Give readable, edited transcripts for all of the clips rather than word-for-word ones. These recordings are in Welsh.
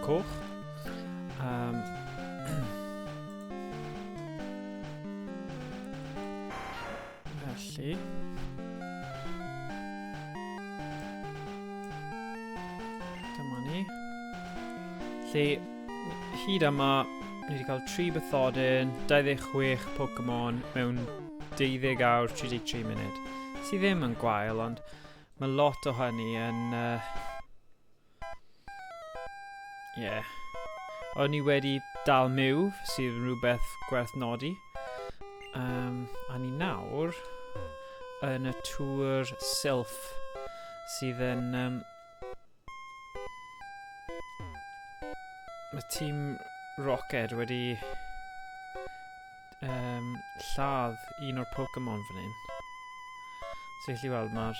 coch. Felly... Dyma ni. Felly, hyd yma, ni wedi cael 3 bythodyn, 26 Pokemon mewn 12 awr 33 munud. Sydd ddim yn gwael, ond mae lot o hynny yn... Yeah. O'n i wedi dal Mew, sydd yn rhywbeth gwerth nodi. A ni nawr yn y tŵr Silph, sydd yn... Mae tîm Rocket wedi lladd un o'r Pokemon fan hyn. So gallu weld mae'r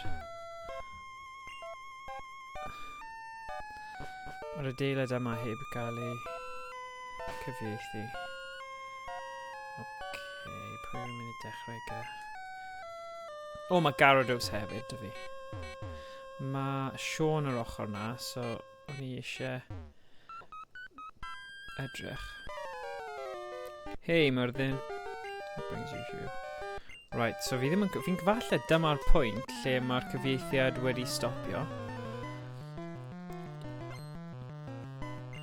adeilad yma heb gael ei cyfieithu. Oce, pwy yw'n mynd i dechrau gyda? O, mae Gyarados hefyd, dy fi. Mae Sean yr ochr na, so o'n i eisiau edrych. Hei, Myrddin. What brings you here? Right, so fi ddim yn... Fi'n falle dyma'r pwynt lle mae'r cyfieithiad wedi stopio.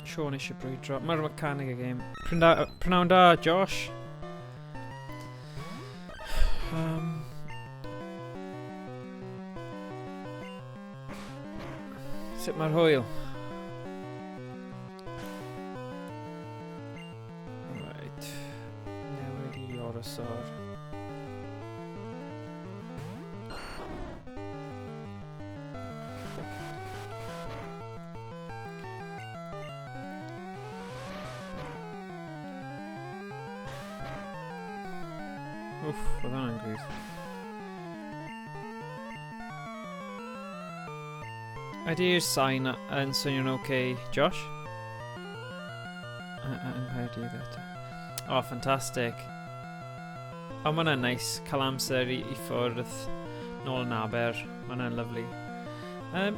Sean eisiau brwydro. Mae'r mechanic y game. Prynawn da, Josh. Sut mae'r hwyl? Right. Newid i Orosor. Wff, oedd hwnna'n gryf. Ydy'r sain yn swnio'n oce, okay, Josh? Yng Nghaerdydd eto. O, oh, ffantastig. O, ma' hwnna'n neis, cael amser i ffwrdd nôl yn Aber. Ma' hwnna'n lyfli.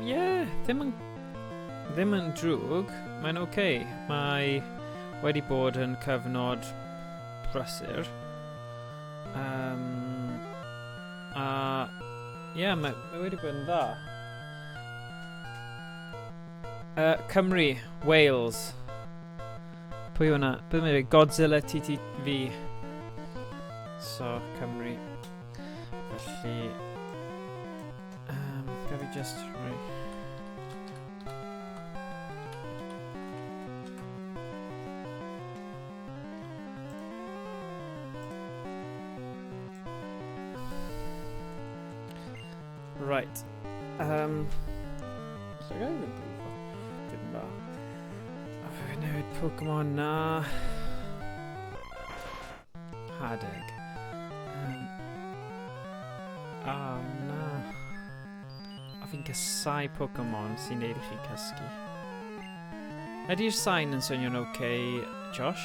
Yeah, ddim yn drwg. Mae'n oce. Okay. Mae wedi bod yn cyfnod prysur. A, ie, yeah, mae wedi bod yn dda. Cymru, Wales. Pwy yw hwnna? Beth mae'n dweud? Godzilla TTV. So, Cymru. Felly... Gaf fi just rhoi... Right. So I even brifo? Dim bach. Oh, newid Pokemon na. Hadeg. Oh, na. A fi'n casau Pokemon sy'n neud i chi cysgu. Ydy'r sain yn swnio'n oce, Josh?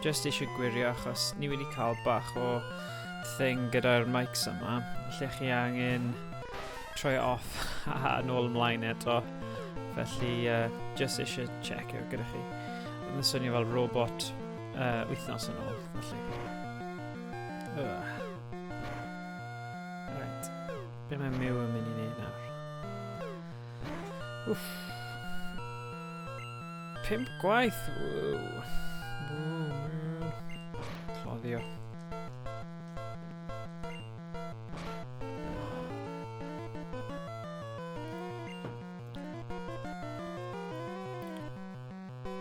Just eisiau gwirio achos ni wedi cael bach o thing gyda'r mics yma. Lle chi angen troi off a nôl ymlaen eto. Felly, just eisiau checio gyda chi. Mae'n swnio fel robot wythnos yn ôl, felly. Ugh. Right. Be mae Mew yn mynd i wneud nawr? Wff. 5 gwaith! Ww. Ww, Mew. Cloddio.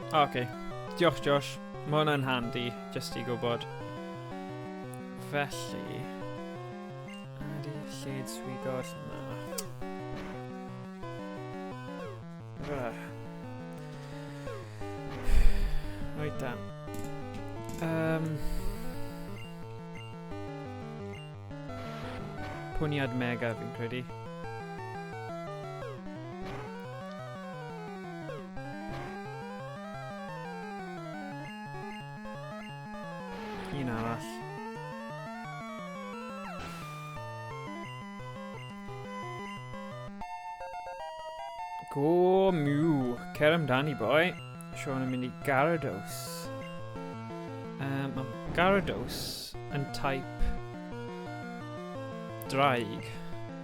O, oce. Diolch, Josh. Mae hwnna'n handi, jyst i gwybod. Felly... Ydy lled swigod? Na. Ugh. Right dan. Pwniad mega fi'n credu. Un arall. Go! O, Mew. Cer amdani, boi. Sean yn mynd i Gyarados. Mae Gyarados yn type draig,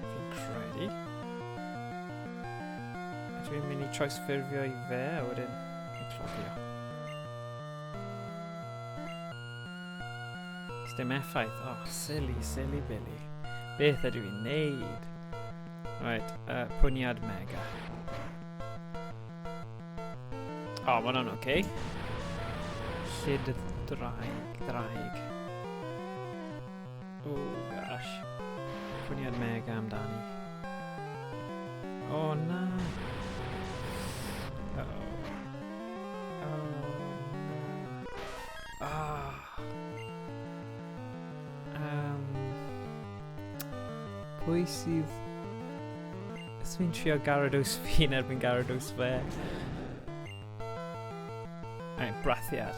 fi'n credu. A dwi'n mynd i trawsffurfio i fe, a wedyn i clogio. Dim effaith. Oh, silly, silly Billy. Beth ydw i'n neud? Right, pwniad mega. O, oh, ma' hwnna'n oce. Llid draig, draig. Oh, gosh. Pwniad mega amdani. Oh, na. Uh-oh. Oh, na. Ah. Pwy sydd... Os fi'n trio Gyarados fi yn erbyn Gyarados fe. Right, brathiad.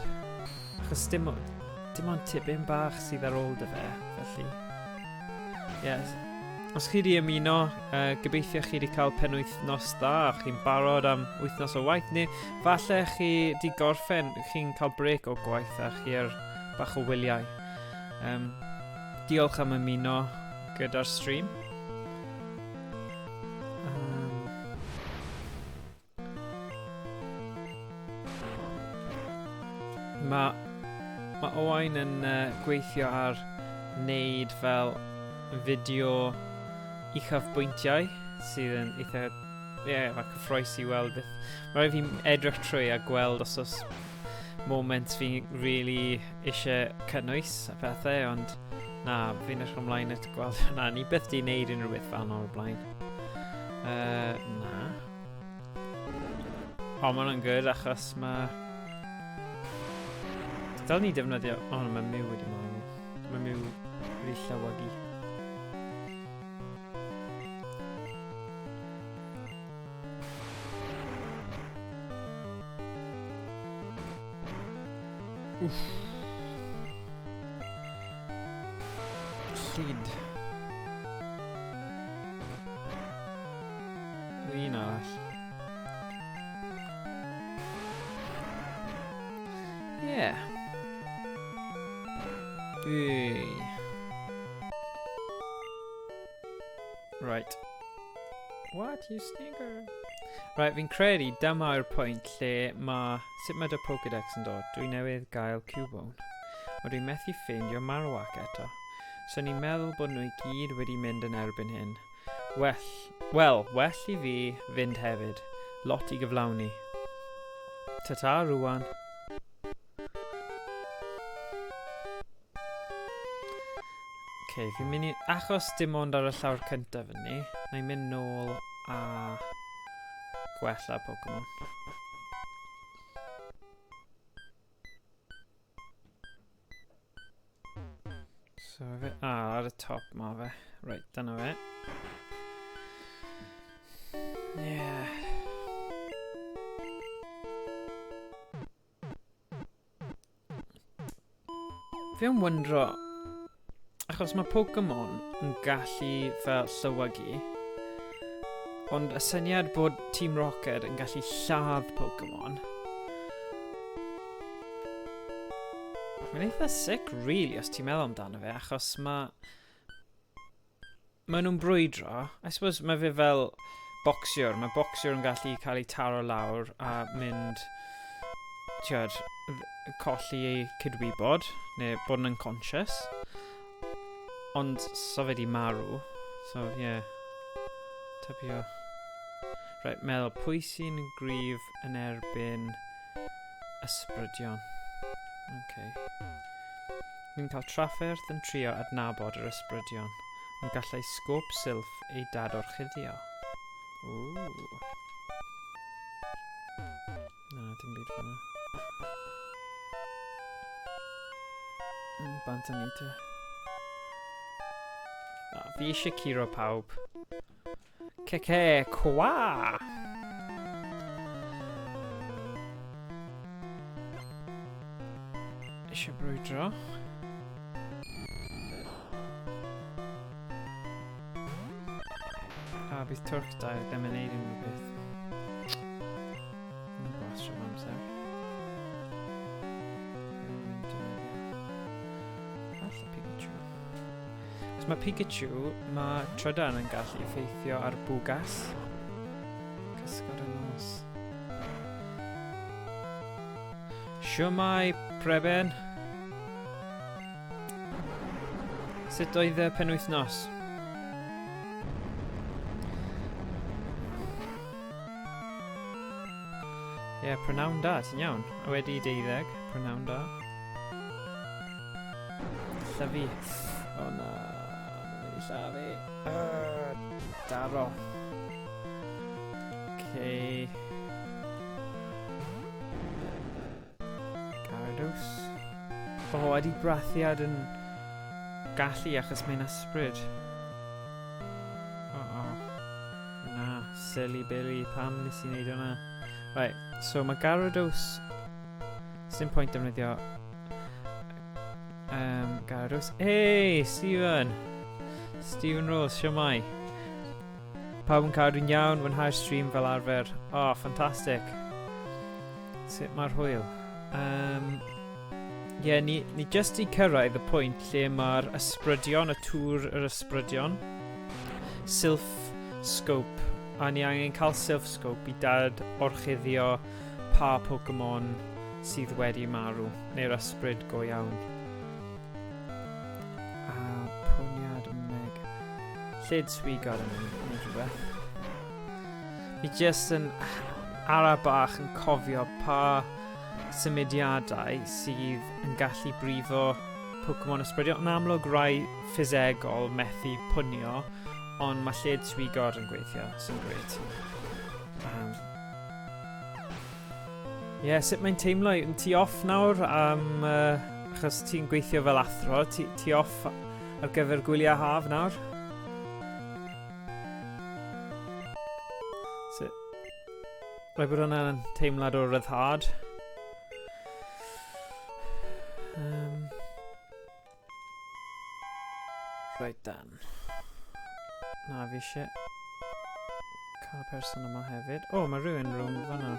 Achos dim ond tipyn bach sydd ar ôl dy fe, felly. Yes. Os chi di ymuno, gobeithio chi di cael penwythnos dda, chi'n barod am wythnos o waith, neu falle chi di gorffen, chi'n cael break o gwaith a chi ar bach o wyliau. Diolch am ymuno gyda'r stream. Mae Owain yn gweithio ar wneud fel fideo uchafbwyntiau sydd yn eitha, ie, mae cyffroes i weld beth. Mae rhaid fi edrych trwy a gweld os oes moments fi'n really eisiau cynnwys a pethau, ond na, fi'n edrych ymlaen at gweld hwnna. Ni byth di wneud unrhyw beth fel yna o'r blaen. Na. O, mae hwnna'n good achos mae... Dylen ni defnyddio... O, oh, mae Mew wedi marw. Mae Mew wedi llywygu. Wff. Llid. Un arall. Yeah. Hey. Right. What, you stinker? Right, fi'n credu dyma'r pwynt lle mae... Sut mae dy Pokédex yn dod? Dwi newydd gael Cubone. Ond dwi'n methu ffeindio Marowak eto. So ni'n meddwl bod nhw i gyd wedi mynd yn erbyn hyn. Well, well i fi fynd hefyd. Lot i gyflawni. Ta-ta rwan. Okay, fi'n mynd i... Achos dim ond ar y llawr cyntaf yn ni, na i'n mynd nôl a gwella Pokemon. So fe... Ah, ar y top ma fe. Right, dyna fe. Yeah. Fi yn wyndro, achos mae Pokemon yn gallu fel llywygu, ond y syniad bod Team Rocket yn gallu lladd Pokemon, mae'n eitha sick, really, os ti'n meddwl amdano fe, achos mae nhw'n brwydro. I suppose mae fe fel bocsiwr. Mae bocsiwr yn gallu cael ei taro lawr a mynd, ti'od, colli ei cydwybod, neu bod yn unconscious. Ond so fe di marw. So, yeah. Tybio. Right, meddwl, pwy sy'n gryf yn erbyn ysbrydion? Okay. Ni'n cael trafferth yn trio adnabod yr ysbrydion, ond gallai sgôp silff ei dadorchuddio. Ooh. Na, dim byd fan'na. Bant â ni te. Fi eisiau curo pawb. Cece, kwa! Eisiau brwydro. A bydd Turk Dive ddim yn neud unrhyw beth. amser. Falle Pikachu. Os mae Pikachu, mae trydan yn gallu effeithio ar bwgas. Cysgod y nos. Siwmai, Preben? Sut oedd y penwythnos? Ie, yeah, prynawn da, ti'n iawn. A wedi 12, prynawn da. Llyfu. O oh, na, mae'n mynd i llafu. Daro. Okay. Gyarados. O, oh, ydy brathiad yn gallu achos mae'n ysbryd. O, oh, oh. Na, silly Billy, pam nes i wneud hwnna? Right, so mae Gyarados... Sdim pwynt defnyddio Gyarados. Hey, Stephen! Stephen Rose, siwmai. Pawb yn cadw'n iawn, mwynhau'r stream fel arfer. O, oh, ffantastig. Sut mae'r hwyl? Yeah, ni just i cyrraedd y pwynt lle mae'r ysbrydion, y tŵr yr ysbrydion. Silph Scope. A ni angen cael Silph Scope i dad orchuddio pa Pokemon sydd wedi marw, neu'r ysbryd go iawn. A pwniad meg. Lled swigod yn neu rhywbeth. Fi just yn ara bach yn cofio pa symudiadau sydd yn gallu brifo Pokemon ysbrydion. Yn amlwg rai ffisegol methu pwnio, ond mae lled swigod yn gweithio, sy'n grêt. Yeah, sut mae'n teimlo? Ti off nawr am... Achos ti'n gweithio fel athro, ti, ti off ar gyfer gwyliau haf nawr? Sut? Rhaid bod hwnna'n teimlad o ryddhad. Right dan. Na, fi eisiau cael y person yma hefyd. O, oh, mae rhywun rhwng fanna.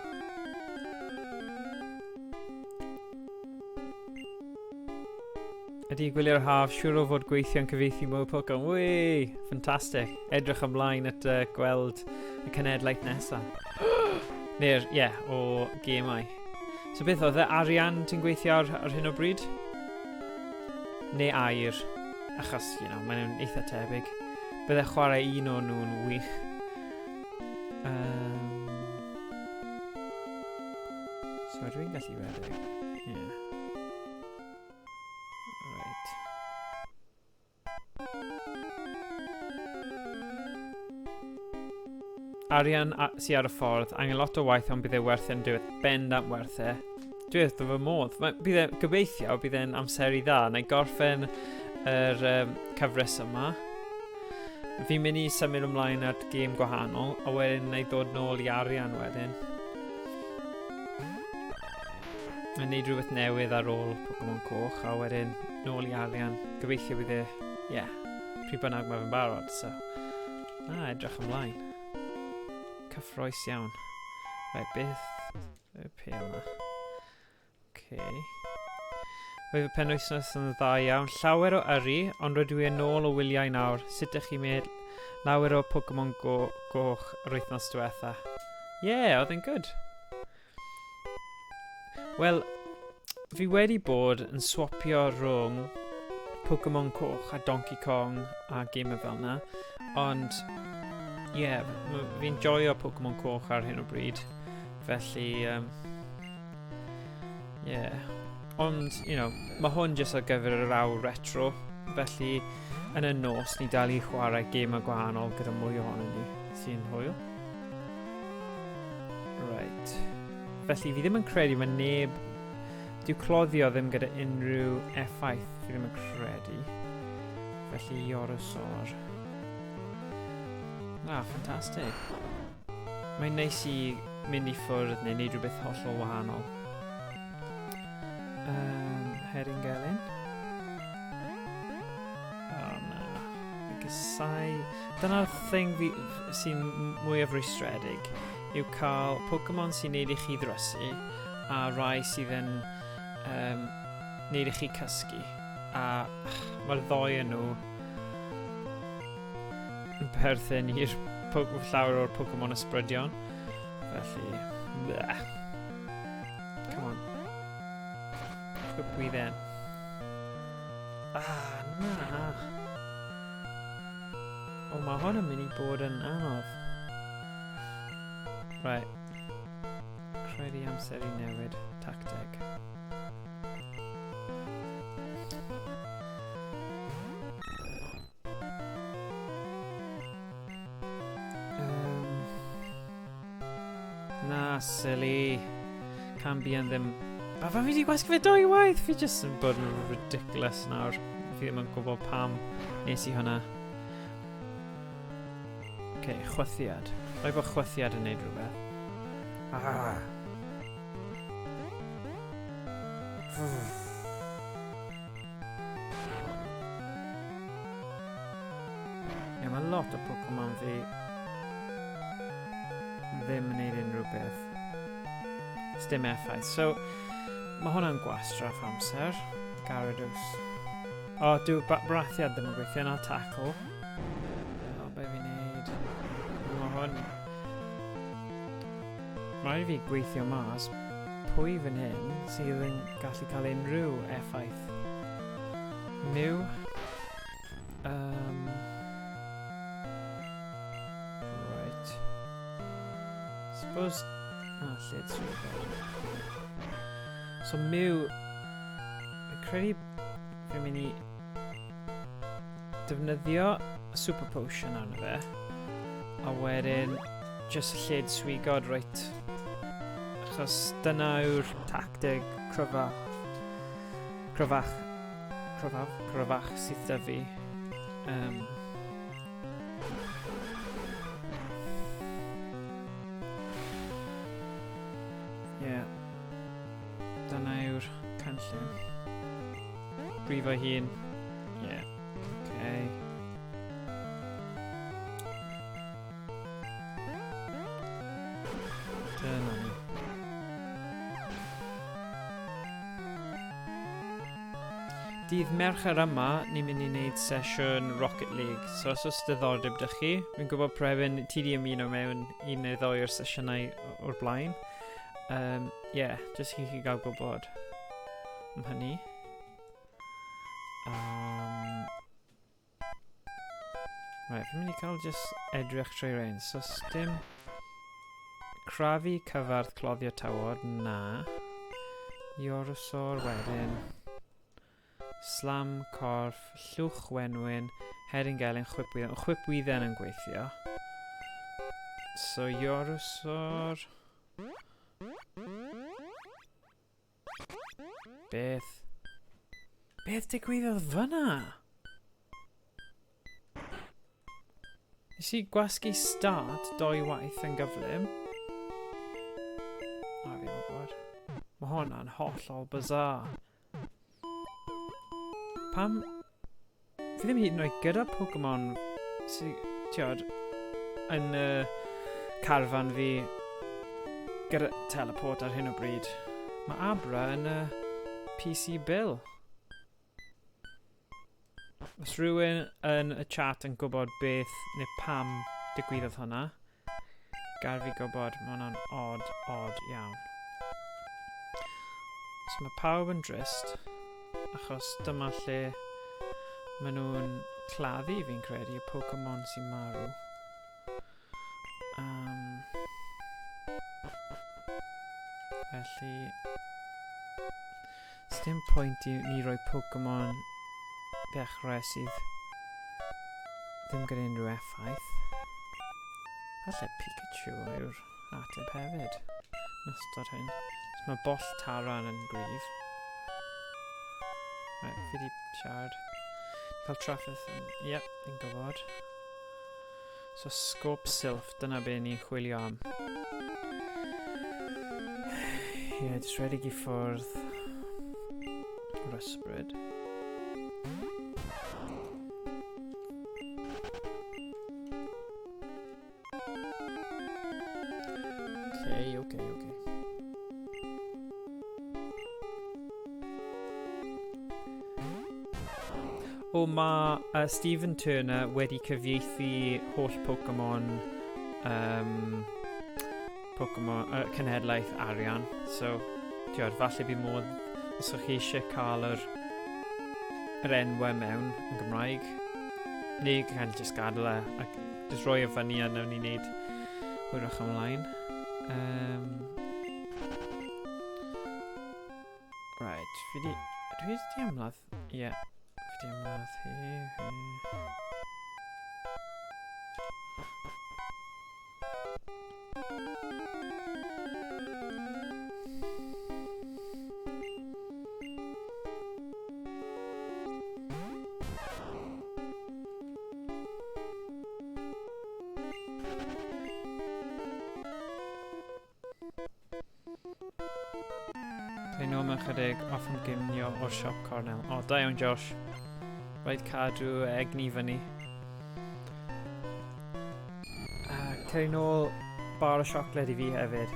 Ydy gwylio'r haf, siŵr o fod gweithio'n cyfieithu mwy o Pokemon. Wee! Ffantastig. Edrych ymlaen at gweld y cenedlaeth nesaf. Neu'r, ie, yeah, o gemau. So beth oedd e, arian ti'n gweithio ar hyn o bryd? Neu air? Achos, you know, maen nhw'n eitha tebyg. Bydde chwarae un o'n nhw'n wych. So ydw i'n gallu redeg? Yeah. Right. Arian sy ar y ffordd, angen lot o waith ond bydd e werth e'n diwedd, bendant werth e. Dwi wrth fy modd. Mae, bydd e, gobeithio bydd e'n amseru dda. Na i gorffen yr cyfres yma. Fi'n mynd i symud ymlaen at gêm gwahanol, a wedyn na i ddod nôl i arian wedyn. A neud rhywbeth newydd ar ôl Pokemon Coch, a wedyn nôl i arian. Gobeithio bydd e, ie, yeah, pryd bynnag mae fe'n barod, so. Na, edrych ymlaen. Cyffroes iawn. Right, beth y pêl yma? Okay. Roedd y penwythnos yn dda iawn. Llawer o yrru, ond rydw i yn ôl o wyliau nawr. Sut ydych chi'n meddwl? Lawer o Pokemon Go Goch yr wythnos diwetha. Ie, yeah, oedd e'n good. Wel, fi wedi bod yn swapio rhwng Pokemon Coch a Donkey Kong a gemau fel yna, ond ie, yeah, fi'n joio Pokemon Coch ar hyn o bryd, felly, yeah. Ond, you know, mae hwn jyst ar gyfer yr awr retro, felly yn y nos ni dal i chwarae gemau gwahanol gyda mwy ohono ni, sy'n hwyl. Right. Felly, fi ddim yn credu mae neb... Dyw cloddio ddim gyda unrhyw effaith, fi ddim yn credu. Felly, Iorosor. Ah, ffantastig. Mae'n neis i mynd i ffwrdd neu wneud rhywbeth hollol wahanol. Herin Gelyn. Oh, na. Fi'n casau... Dyna'r thing fi sy'n mwyaf rwystredig yw cael Pokemon sy'n neud i chi ddrysu a rai sydd yn neud i chi cysgu. A mae'r ddoi yn nhw yn perthyn i'r llawer o'r Pokemon ysbrydion. Felly, bleh. Come on. Chwipwydden. Ah, na. O, mae hwn yn mynd i bod yn anodd. Right. Credu amser i newid tacteg. Na, silly. Cambion ddim... Ba fa fi wedi gwasgu fe dwy waith? Fi jyst yn bod yn ridiculous nawr. Fi ddim yn gwybod pam nes i hwnna. Ok, chwythiad. Rhaid bod chwythiad yn neud rhywbeth. Ah. Ie, mae lot o Pokemon fi ddim yn neud unrhyw beth. Dim effaith. So, mae hwnna'n gwastraff amser. Gyarados. O, dyw brathiad ddim yn gweithio, na tackle. O, be fi'n neud? Mae hwn... Mae rhaid i fi gweithio mas pwy fan hyn sydd yn gallu cael unrhyw effaith. Mew. Right. Suppose... Ah, lle ti'n. So Mew... Fi'n credu fi'n mynd i defnyddio Super Potion arno fe. A wedyn just lled swigod, reit. Achos dyna yw'r tactig cryfach. Cryfach. Cryfach? Cryfach sydd 'da fi. Yeah. Dyna yw'r cynllun. Brifo hun. Yeah. Okay. Dyna ni. Dydd Mercher yma, ni'n mynd i wneud sesiwn Rocket League. So os oes diddordeb 'da chi, fi'n gwybod Prefin, ti di ymuno mewn un neu ddoi o'r sesiynau o'r blaen. Yeah, jyst i chi gael gwybod am hynny. Right, fi'n mynd i cael just edrych trwy rein. So, dim crafu cyfarth cloddio tywod, na. Iorosor wedyn. Slam, corff, llwch wenwyn, hedyn gelyn, chwipwydden. Chwipwydden yn gweithio. So, Iorosor... Beth? Beth digwyddodd fyna? Nes i gwasgu start doi waith yn gyflym. A fi'n gwybod. Mae hwnna'n hollol bizarre. Pam... Fi ddim hyd yn oed gyda Pokemon sy, tiod, yn y carfan fi gyda teleport ar hyn o bryd. Mae Abra yn y PC Bill. Os rhywun yn y chat yn gwybod beth neu pam digwyddodd hwnna, gar fi gwybod, mae hwnna'n odd, odd iawn. So mae pawb yn drist, achos dyma lle maen nhw'n claddu, fi'n credu, y Pokemon sy'n marw. Felly, dim pwynt i ni roi Pokemon ddechrau sydd ddim gyda unrhyw effaith. Falle Pikachu yw'r ateb hefyd yn ystod hyn. So mae Boll Taran yn gryf. Right, fi di siarad. Cael trafferth yn... Yep, fi'n gwybod. So Scope Sylph, dyna be ni'n chwilio am. Ie, yeah, jyst rhedeg i ffwrdd o'r ysbryd. Okay. O, mae Stephen Turner wedi cyfieithu holl Pokemon, Pokemon cenhedlaeth arian. So, tiod, falle bydd modd os ydych chi eisiau cael yr enwau mewn yn Gymraeg. Neu kind of just gadael e ac just rhoi e fyny a nawn ni wneud hwyrach ymlaen. Right, fi di... Dwi wedi ymladd? Ie, yeah, fi di ymladd hi. Dwi'n nôl mewn chydig off am gimnio o'r siop cornel. O, da iawn, Josh. Rhaid cadw egni fyny. Ceri nôl bar o siocled i fi hefyd.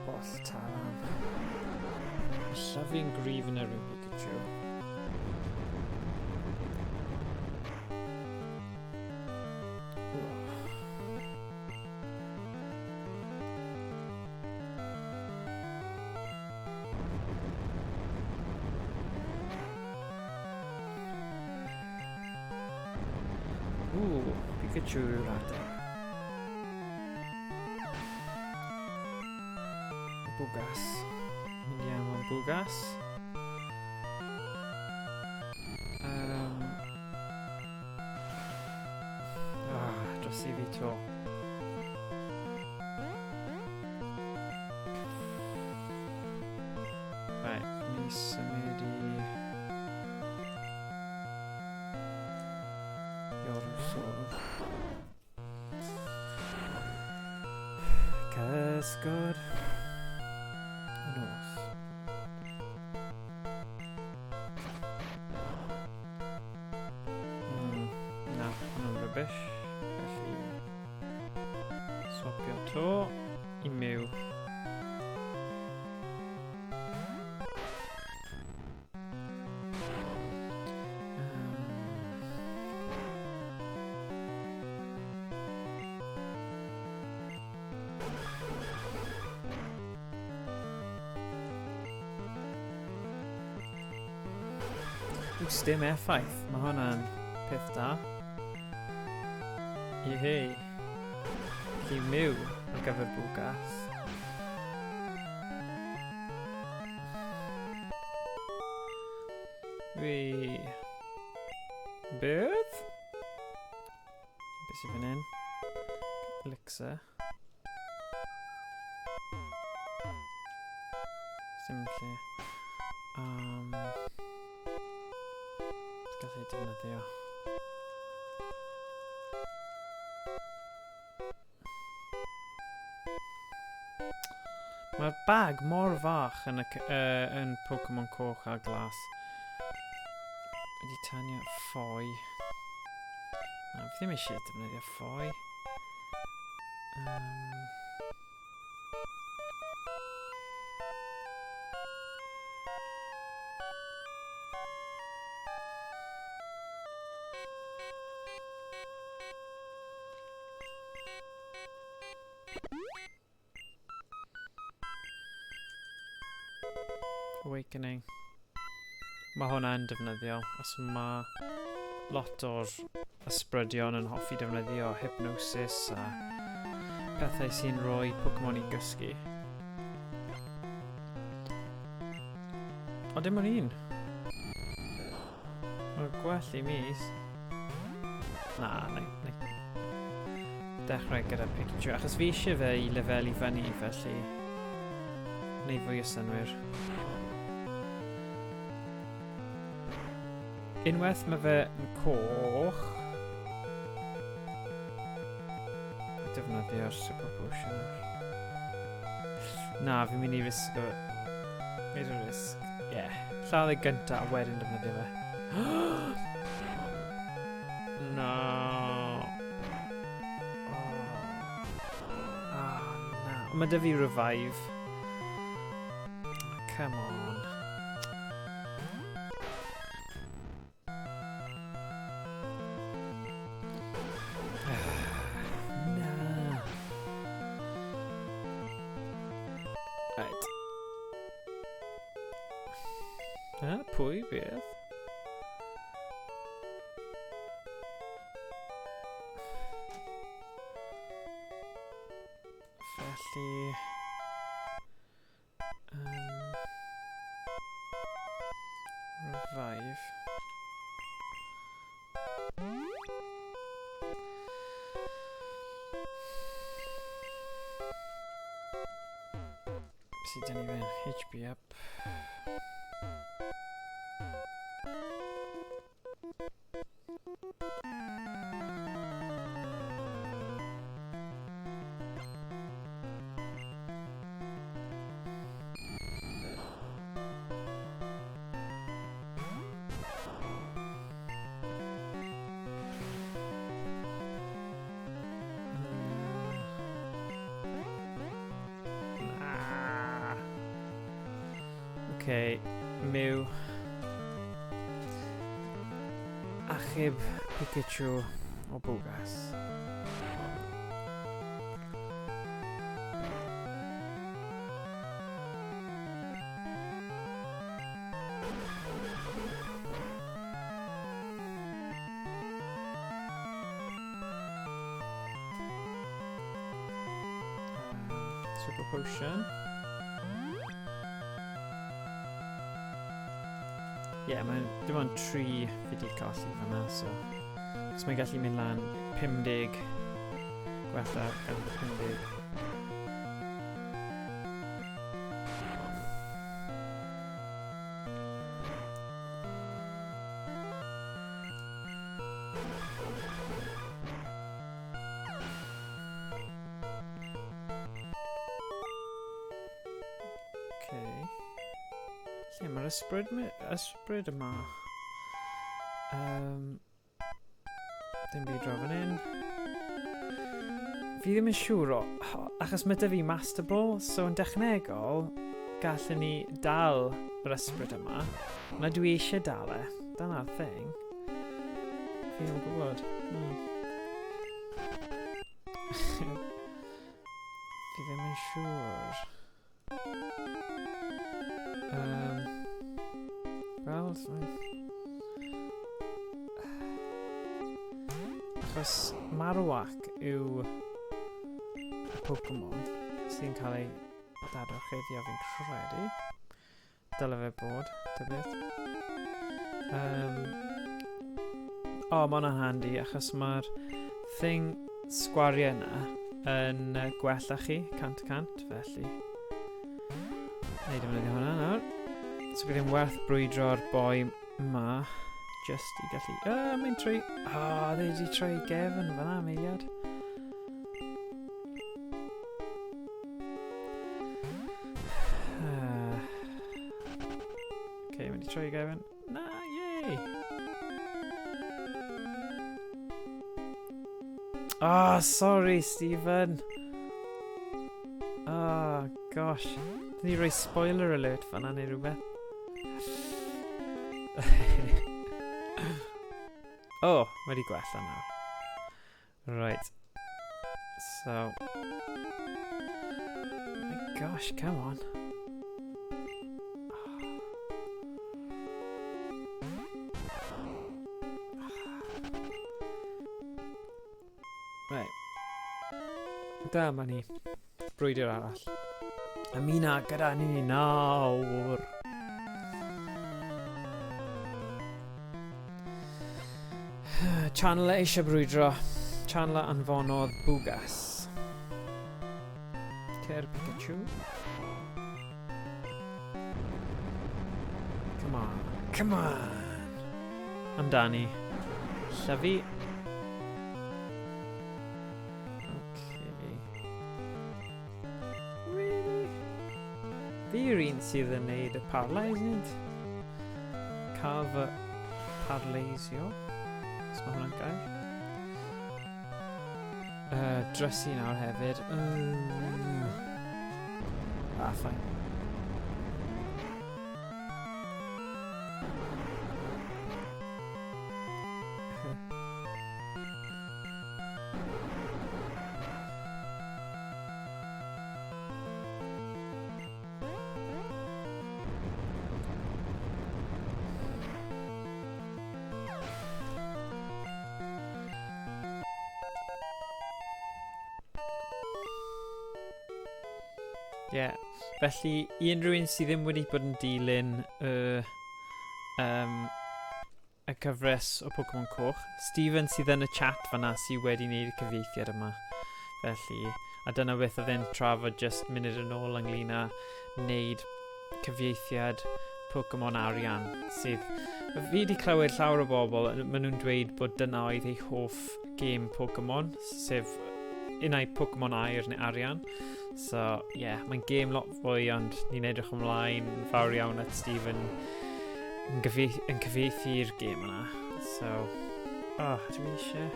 Boll taran. Llyfu'n gryf yn yr Pikachu. Ooh, Pikachu yw'r ateb. Bwgas. Mynd iawn am Bwgas. Dros i fi to. Right, ni symud i... Iorwswrdd. Cysgod. Nos. Na, hwnna'n rubbish. Felly, swapio to i Mew. Dim effaith, mae hwnna'n peth da. Ihei. Felly Mew ar gyfer Bwgas. Wee. Beth? Beth sy'n fan hyn? Elixir. Sim lle. Gallu defnyddio. Mae'r bag mor fach yn, yn Pokemon Coch a Glas. Wedi tanio ffoi. Na, fi ddim eisiau defnyddio ffoi. Awakening. Mae hwnna'n defnyddiol, os mae lot o'r ysbrydion yn hoffi defnyddio hypnosis a pethau sy'n rhoi Pokemon i gysgu. O, dim ond un. Mae'n gwell i mi. Na, na, na. Dechrau gyda Pikachu, achos fi eisiau fe i lefelu fyny, felly neu fwy o synnwyr. Unwaith mae fe yn coch, defnyddio'r Super Potion. Na, fi'n mynd i risgo. Made a risk. Yeah. Lladd e gynta a wedyn defnyddio fe. No. Oh. Ah, na. Ond mae 'da fi revive. Come on. Right. Ha, pwy, beth? Felly... Revive. Sydd dyn ni fe? HP up. Okay, Mew. Achub Pikachu o Bwgas. Super Potion. Ie, yeah, mae'n dim ond 3 fi wedi colli fan'na, so... Cos mae'n gallu mynd lan 50 gwella gan 50. Okay. Lle mae'r ysbryd yma? Dim byd draw fan hyn. Fi ddim yn siŵr o... Achos mae 'da fi Master Ball, so yn dechnegol, gallwn ni dal yr ysbryd yma. Na dwi eisiau dal e. Dyna'r thing. Fi ddim yn gwybod. Fi ddim yn siŵr. Wel, achos Marowak yw y Pokemon sy'n cael ei dadorchuddio fi'n credu. Dyle fe bod, ta beth. O, mae hwnna'n handi achos mae'r thing sgwariau yna yn gwella chi 100%, felly. Na i defnyddio hwnna nawr. So bydd e'n werth brwydro'r boi ma just i gallu... Mae'n troi... O, dde wedi troi gefn fan'na, meiliad. Okay, mae'n troi gefn. Na, yay! Ah, sorry, Stephen. Oh, gosh. Dyn ni roi spoiler alert fan'na neu rhywbeth. Oh, mae wedi gwella nawr. Right. So. My gosh, come on. Right. Dyma ni. Brwydr arall. Ymuna gyda ni nawr. Chandler eisiau brwydro. Chandler anfonodd Bwgas. Cer Pikachu. Come on. Come on. Amdani. Llyfu. Okay. Really? Fi yw'r un sydd yn neud y paralysing. Cael fy paraleisio. Os mae hwnna'n gair. Drysu nawr hefyd. Ah, fine. Ie. Yeah. Felly, i unrhyw un sydd ddim wedi bod yn dilyn y, um, y cyfres o Pokemon Coch, Steven sydd yn y chat fanna sydd wedi gwneud y cyfieithiad yma. Felly, a dyna beth oedd e'n trafod just munud yn ôl ynglyn â wneud cyfieithiad Pokemon Arian, sydd... Fi wedi clywed llawer o bobl, maen nhw'n dweud bod dyna oedd eu hoff gêm Pokemon, sef unai Pokemon Aur neu Arian. So, ie, yeah, mae'n gêm lot fwy, ond ni'n edrych ymlaen yn fawr iawn at Stephen yn, yn cyfieithu'r gêm yna. So, oh, dwi eisiau...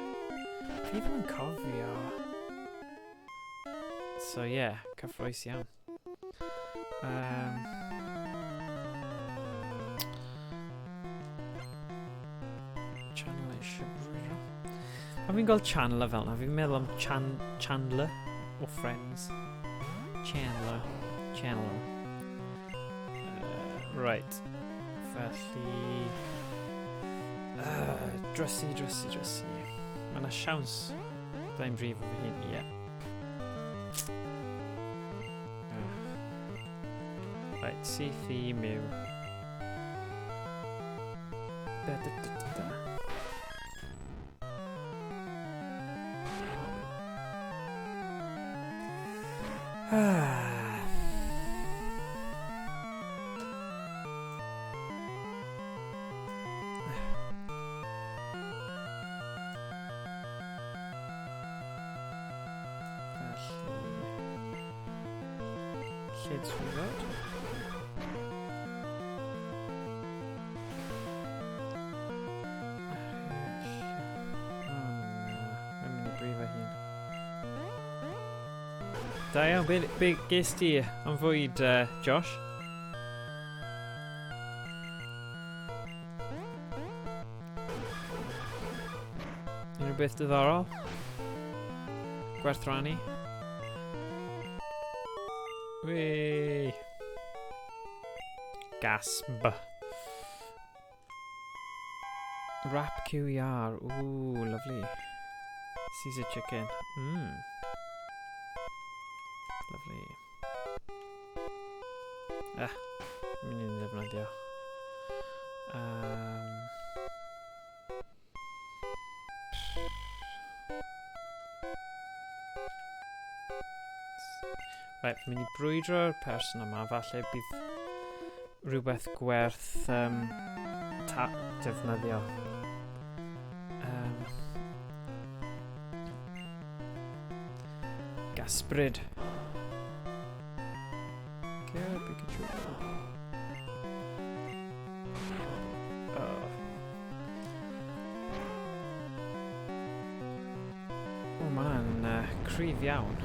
Fi ddim yn cofio. So, ie, yeah, cyffroes iawn. Channel eisiau brwydro. Pan fi'n gweld Chandler fel yna, fi'n meddwl am Chandler o Friends. Chandler. Chandler. Right. Felly... Drysu, drysu, drysu. Mae yna siawns byddai'n brif o fy hun, ie. Yeah. Right, syth i Mew. Da, da, da, da, da. Felly... Lle dwi'n fod? Mae'n mynd i brifo hun. Da iawn, be ges ti am fwyd, Josh? Unrhyw beth diddorol? Gwerth rannu? Wee! Gasp. Wrap QER. Ooh, lovely. Caesar chicken. Mmm. Lovely. Ah, mynd i'n ddefnyddio. Right, fi'n mynd i brwydro'r person yma, falle bydd rhywbeth gwerth defnyddio. Gasbryd. Go, Pikachu. Oh. O, mae hwnna'n cryf iawn.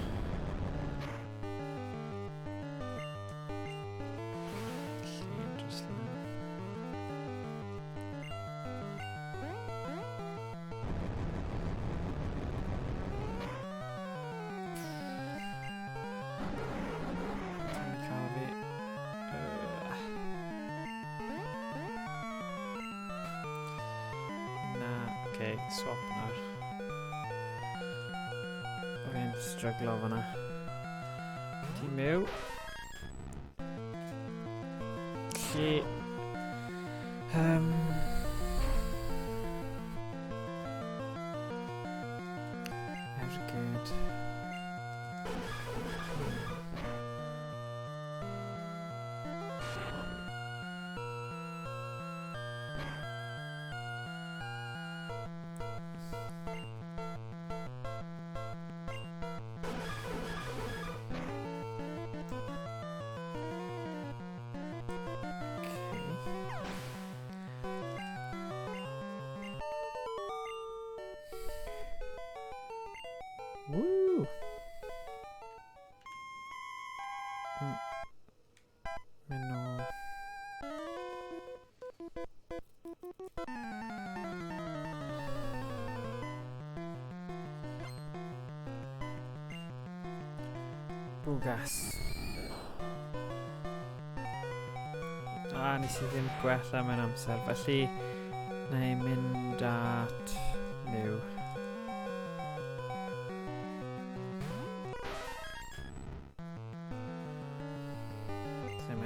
Okay, swap nawr. Oedd e'n stryglo fan'na. Ti Mew. Lle... Ergyd. Woo! Mynd nôl. Bwgas. A, nes i ddim gwella mewn amser, felly na i mynd at Mew.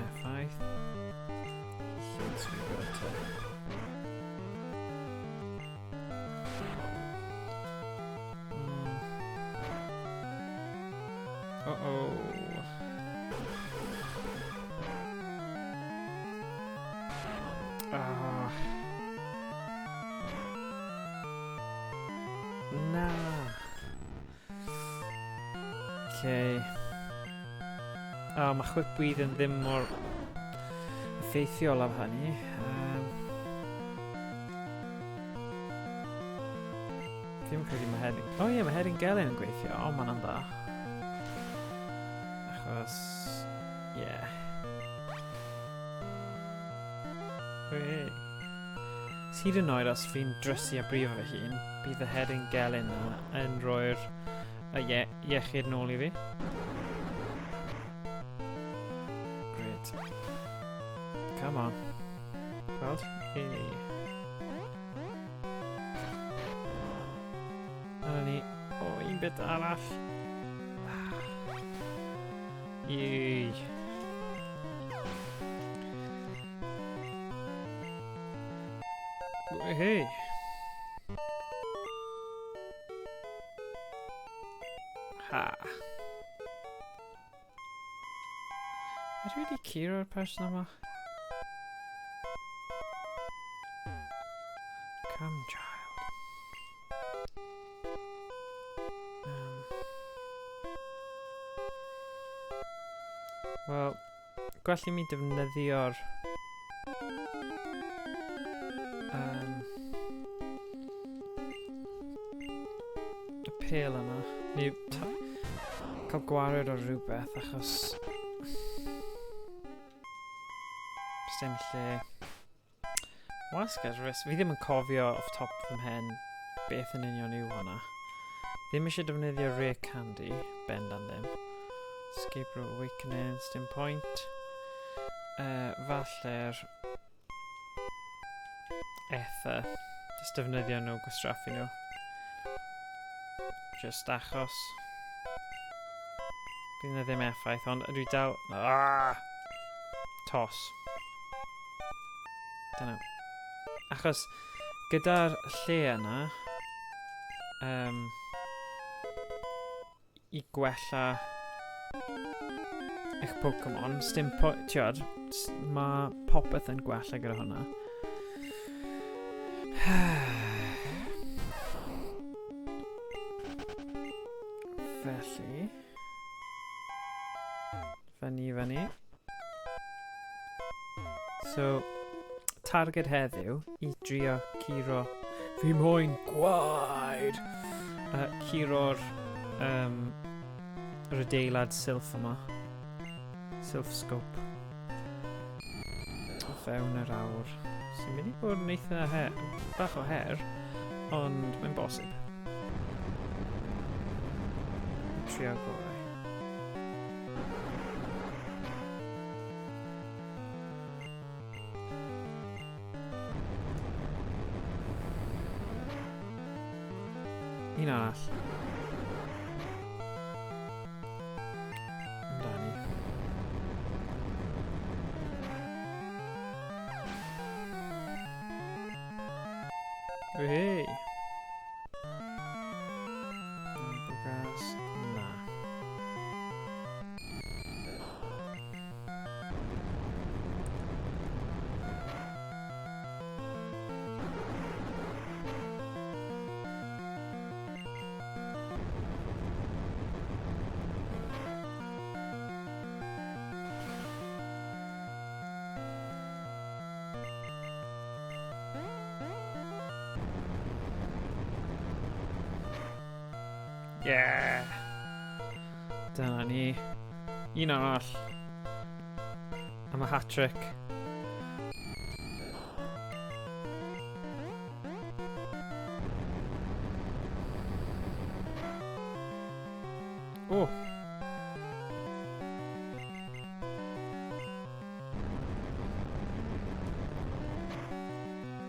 effaith. Lle ti'n gwybod te? Uh-oh. Ah. Na. Okay. Oh, mae chwipwydd yn ddim mor effeithiol am hynny. Ddim yn credu mae Hedyn... O oh, ie, mae Hedyn Gelyn yn gweithio. O, oh, mae'n dda. Achos... Ie. Yeah. Hey. Hyd yn oed os fi'n drysu a brifo fy hun, bydd y Hedyn Gelyn yna yn rhoi'r y iechyd nôl i fi. Great. Come on. Gweld? Hey. Dyna ni. O, un bit arall. Yay. Hey. Ha. Ydw i wedi curo'r person yma? Come, child. Wel, gwell i mi defnyddio'r y pêl yma. Neu cael gwared o rhywbeth achos dim lle. Wasg ar risg. Fi ddim yn cofio off top fy mhen beth yn union yw hwnna. Ddim eisiau defnyddio Rare Candy, bendant ddim. Escape Route Awakening, dim point. Falle'r Ether. Just defnyddio nhw, gwastraffu nhw. Just achos. Bydd yna ddim effaith, ond dwi dal... Ah! Tos. Dyna. Achos gyda'r lle yna, i gwella eich Pokemon, sdim tiod, mae popeth yn gwella gyda hwnna. Felly, fyny, fyny. So, targed heddiw i drio curo... Fi moyn gwaed! Curo'r yr adeilad silff yma. Silph Scope. O fewn yr awr. Sy'n mynd i bod yn eitha bach o her, ond mae'n bosib. Trio gorau. Un arall. Amdani. Hey! Bwgas, na. Yeah! Dyna ni. Un arall. Am y hat-trick. Oh!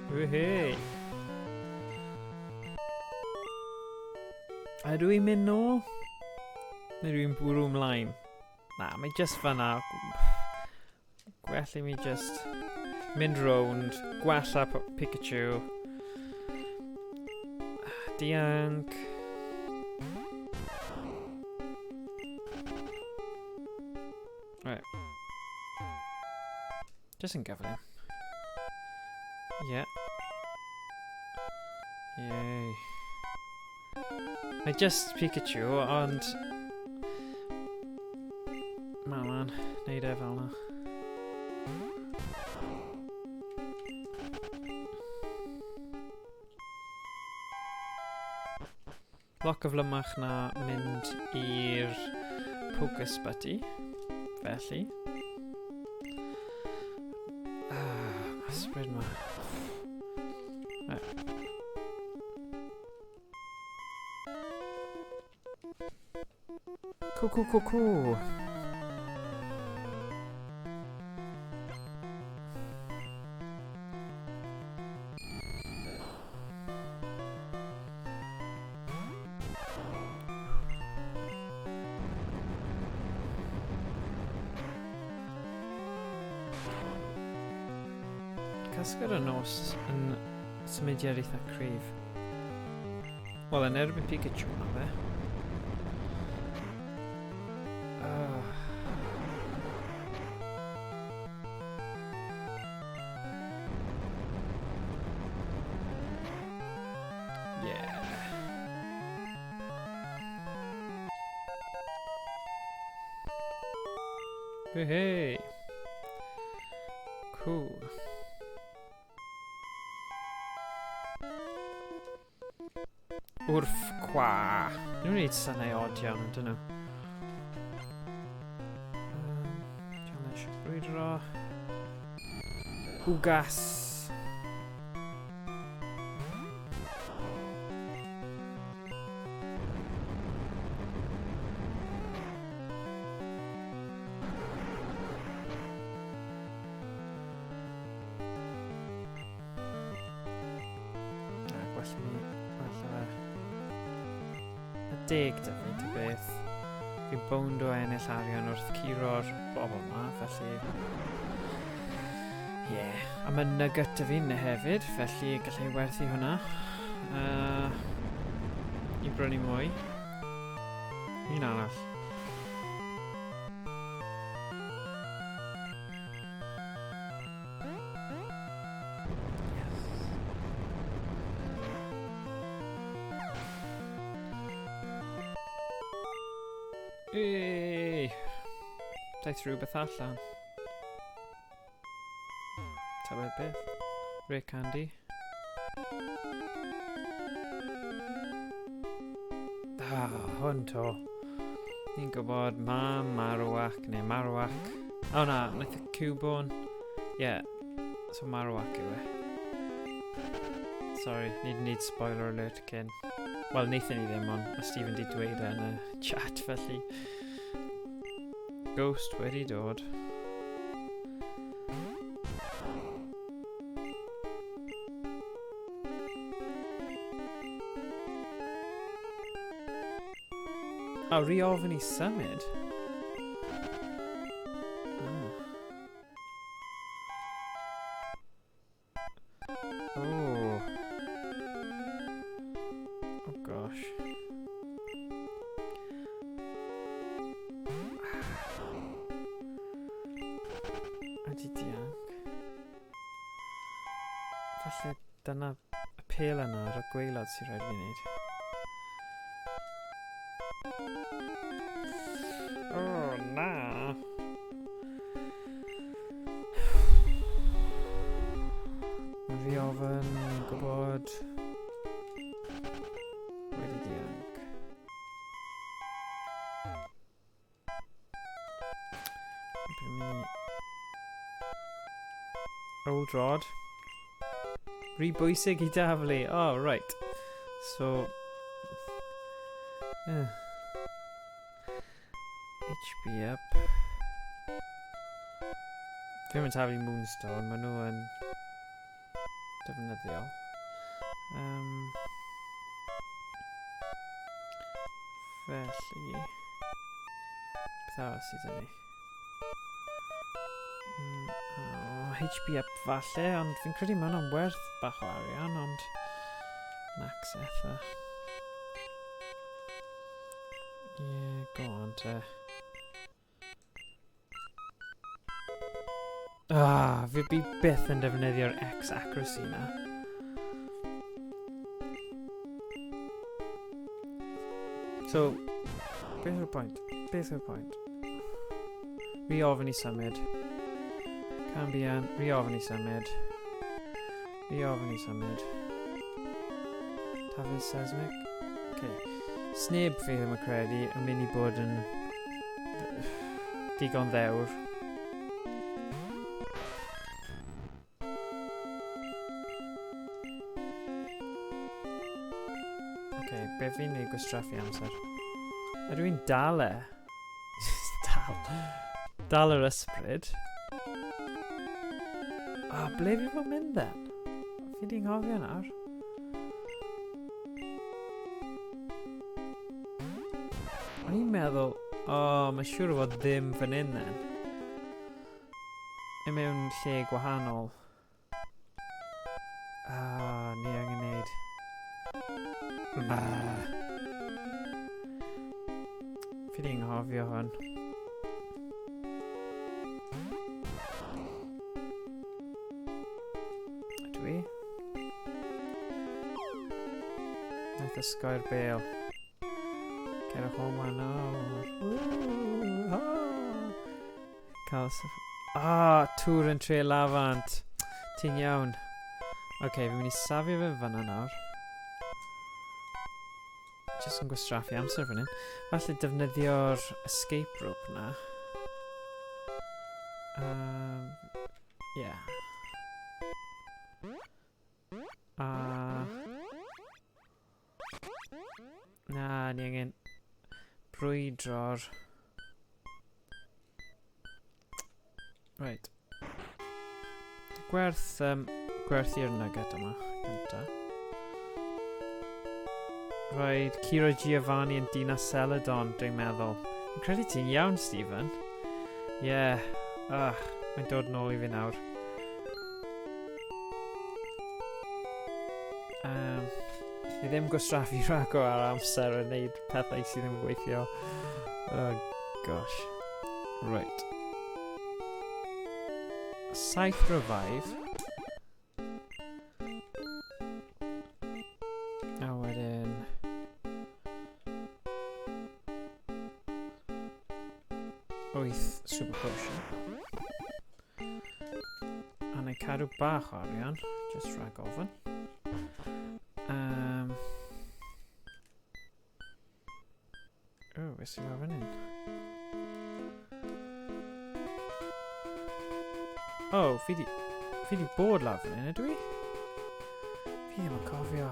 Woohoo! Ydw i'n mynd nôl? Neu dwi'n bwrw ymlaen? Na, mae just fan'na. Gwell i mi just mynd rownd, gwella Pikachu. Dianc. Right. Just yn gyflym. Yeah. Yay. Mae just Pikachu, ond... Ma man, neud e fel na. Lot gyflymach na mynd i'r Poke Sputty. Felly. Ah, mae spread ma. Right. Cool, cool, cool, cool. Casgad y nos yn symudiad eitha cryf. Wel, yn erbyn Pikachu ma fe. Yeah. Hey, hey. Cool. Wrth qua. Nhw'n gwneud synau od iawn, ydyn nhw. Challenge brwydro. Wgas. Deg dy fi, ty beth. Fi'n bownd o ennill arian wrth curo'r bobl yma, felly... Ie. Yeah. A mae nugget dy fi hefyd, felly gallai werthu hwnna. I brynu mwy. Un arall. Hey! Daeth rhywbeth allan. Ta beth beth? Rare candy. Ah, hwn to. Ni'n gwybod ma Marowak neu Marowak. O na, wnaeth y Cubone. Ie, yeah, so Marowak yw e. Sorry, ni need spoiler alert cyn. Wel, wnaethon ni ddim, ond mae Stephen di dweud e yn y chat, felly. Ghost wedi dod. O, rhi ofyn i symud. Oh. Oh gosh. Ydy dianc. Falle dyna y pêl yna ar y gwaelod sy'n rhaid fi wneud. Oh, na! Mae fi ofyn gwybod... Wedi dianc. Dwi'n mynd i... Old Rod. Rhy bwysig i daflu. Oh, right. So... HP up. Fi'n mynd taflu Moonstone, maen nhw yn defnyddiol. Felly... Beth arall sydd yn ni? HP up falle, ond fi'n credu mae hwnna'n werth bach o arian, ond max ether. Yeah, go on te. Ah, fi bi byth yn defnyddio'r X accuracy na. So, beth yw'r pwynt? Beth yw'r pwynt? Rhi ofyn i symud. Cambian, rhi ofyn i symud. Rhi ofyn i symud. Taflu seismic. Okay. Sneb fi ddim yn credu yn mynd i bod yn digon ddewr. Okay, be fi'n neud gwastraffu amser? Ydw i'n dal e? Dal. Dal yr ysbryd. Ah, ble fi fod mynd then? Fi di'n nghofio nawr. O'n i'n meddwl, o, oh, mae siŵr o fod ddim fan hyn then. I mewn lle gwahanol. Ah, ni angen neud. Ah. Fi di anghofio hwn. Ydw i? Naeth ysgoi'r bel. Cerwch o ma nawr. Cael... Ah, tŵr yn tre lafant. Ti'n iawn. Oce, okay, fi'n mynd i safio fe fanna nawr. Just yn gwastraffu amser fan hyn. Falle defnyddio'r escape rope na. Yeah. A... Na, ni angen brwydro'r... Right. Gwerth, gwerth i'r nugget yma, gynta. Rhaid Ciro Giovanni yn Dinas Celadon, dwi'n meddwl. Fi'n credu ti'n iawn, Stephen. Ie. Yeah. Ugh, mae'n dod nôl i fi nawr. Ni ddim gwastraffu rhagor ar amser yn neud pethau sydd ddim yn gweithio. Oh, gosh. Right. 7 revive. A wedyn... 8 super potion. A na i cadw bach o arian, just rhag ofyn. Oh, beth sy'n lawr fan hyn? Oh, fi di bod lawr fan hyn, ydw i? Fi ddim yn cofio.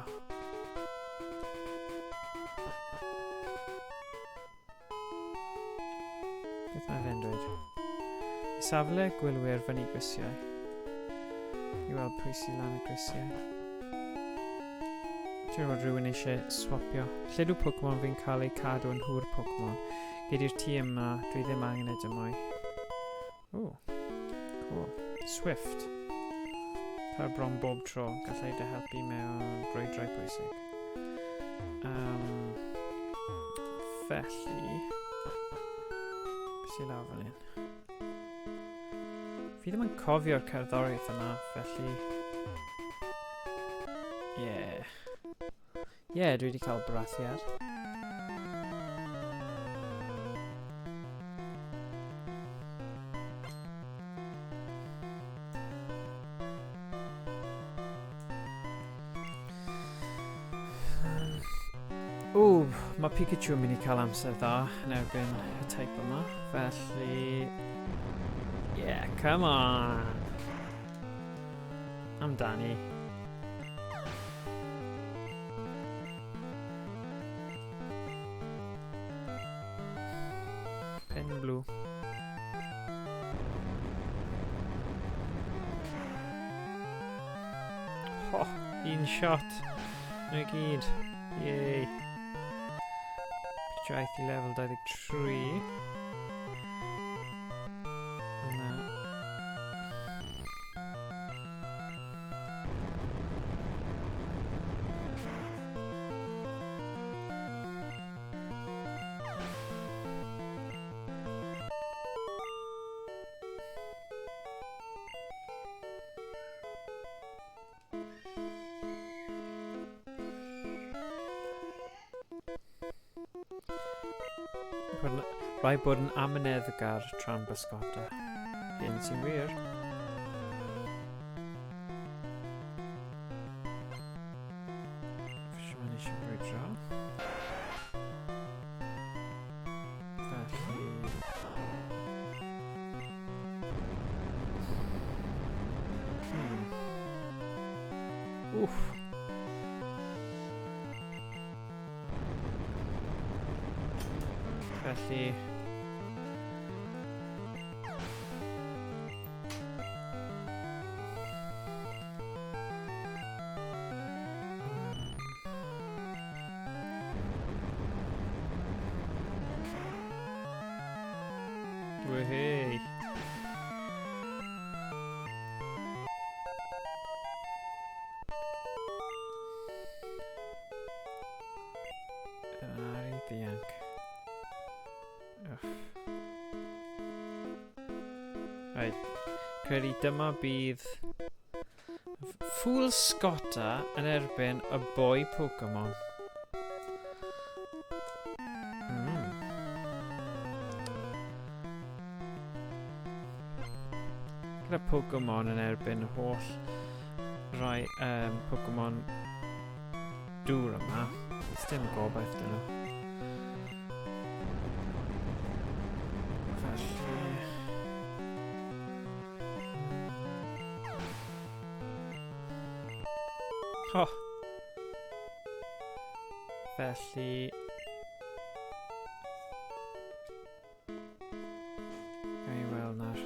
Beth mae fe'n dweud? Safle gwylwyr fyny grisiau. I weld pwy sy'n lan y grisiau. Dwi'n meddwl rhywun eisiau swapio. Lle dw Pokemon fi'n cael eu cadw yn hŵr Pokemon? Gyd i'r tîm yma, dwi ddim angen e dim mwy. Ooh, cool. Swift. Cael bron bob tro, gallai dy helpu mewn brwydrau pwysig. Felly... Beth sy'n lawr fan hyn? Fi ddim yn cofio'r cerddoriaeth yma, felly... Yeah. Yeah, dwi wedi cael brathiad. Ww, mae Pikachu yn mynd i cael amser dda yn erbyn y type yma, felly... Yeah, come on! Amdani. Pen blue. Ho, un shot. Na gyd. Yay. Pikachu aeth i lefel 23. Na. Rhaid bod yn amyneddgar tra'n bysgota. Hyn sy'n wir. Fisherman eisiau brwydro. Felly... Wff. Felly... Wehey! Ar i ddianc. Uff. Right. Credu dyma bydd Fool Scotta yn erbyn y boi Pokemon. Gyda Pokemon yn erbyn holl rai Pokemon dŵr yma, does dim gobaith dyn nhw. Felly... Ho! Felly... Gawn ni weld nawr.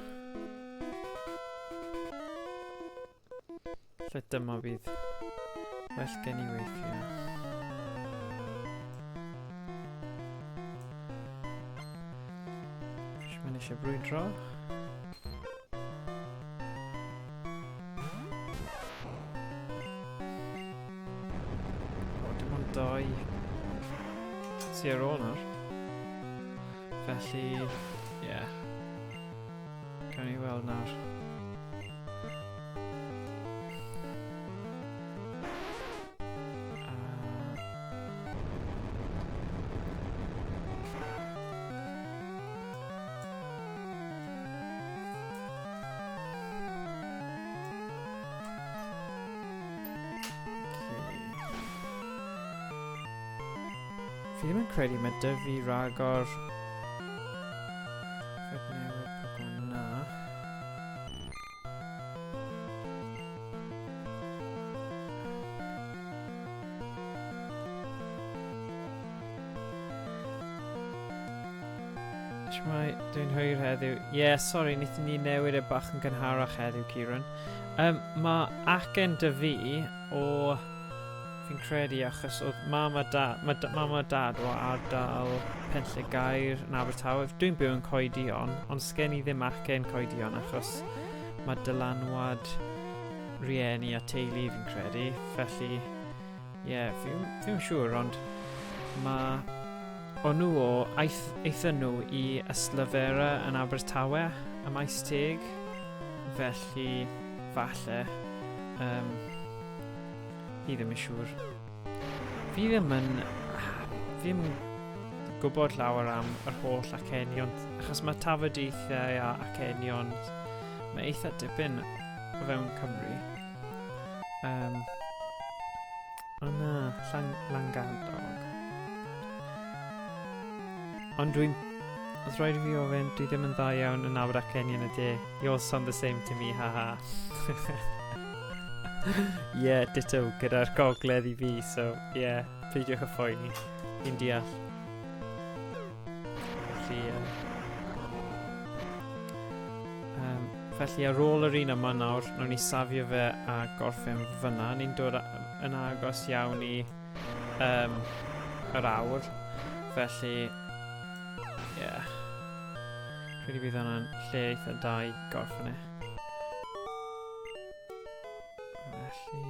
Lle dyma fydd well gen i weithio. Mae'n eisiau brwydro. O, dim ond doi sy ar ôl nawr. Felly, ie. Yeah. Gawn ni weld nawr. Fi ddim yn credu mae dy fi ragor Fed newid Pokemon na. Shwmae, dwi'n hwyr heddiw. Ie, yeah, sori, wnaethon ni newid e bach yn gynharach heddiw, Kieran. Mae acen dy fi o... Fi'n credu achos oedd mam a dad, ma mam a dad o ardal Penllegair yn Abertawe. Dwi'n byw yn Coedion, ond sgen i ddim acen Coedion achos mae dylanwad rieni a teulu fi'n credu. Felly, ie, yeah, fi'n fi siŵr, ond mae... O'n nhw o, aeth, aethon nhw i Ystalyfera yn Abertawe, y Maes Teg, felly falle, fi ddim yn siŵr. Fi ddim yn, fi ddim yn gwybod llawer am yr holl acenion, achos mae tafodieithiau a acenion, mae eitha dipyn o fewn Cymru. O na, Llangadog. Ond dwi'n... Os rhaid i fi ofyn, dwi ddim yn dda iawn yn nabod acenion y de. You all sound the same to me, haha. Yeah, ditto, gyda'r gogledd i fi, so, yeah, peidiwch â phoeni. Fi'n deall. Felly, felly ar ôl yr un yma nawr, nawn ni safio fe a gorffen fyna. Ni'n dod yn agos iawn i yr awr. Felly, yeah. Credu bydd hwnna'n lle eitha da i gorffen e. Felly...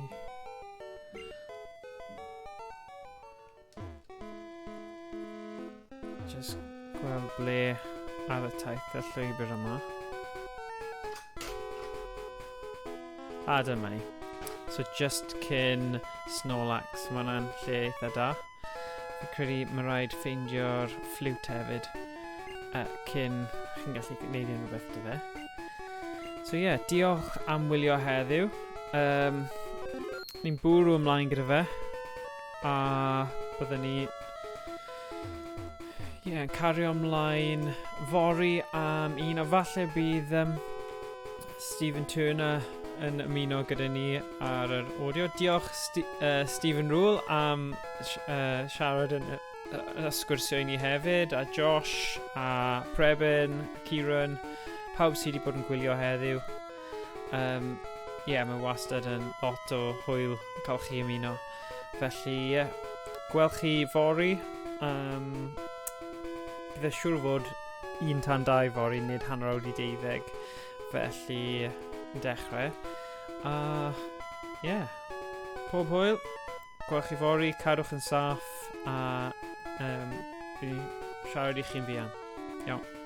Just gweld ble ar y taith y llwybr yma. A dyma ni. So just cyn Snorlax, mae hwnna'n lle eitha da. Fi'n credu mae rhaid ffeindio'r ffliwt hefyd. cyn chi'n gallu gwneud unrhyw beth 'da fe. So ie, yeah, diolch am wylio heddiw. Ni'n bwrw ymlaen gyda fe. A byddwn ni, yeah, yn cario ymlaen fory am un, a falle bydd Stephen Turner yn ymuno gyda ni ar yr audio. Diolch St Stephen Rule am siarad yn sgwrsio i ni hefyd, a Josh, a Preben, Kieran, pawb sydd wedi bod yn gwylio heddiw. Yeah, mae wastad yn lot o hwyl cael chi ymuno. Felly, yeah, gweld chi fory. Bydd e siŵr fod 2:01 fory, nid 12:30. Felly, yn dechrau. A, yeah, pob hwyl. Gweld chi fory, cadwch yn saff, a fi'n siarad i chi'n fuan. Iawn.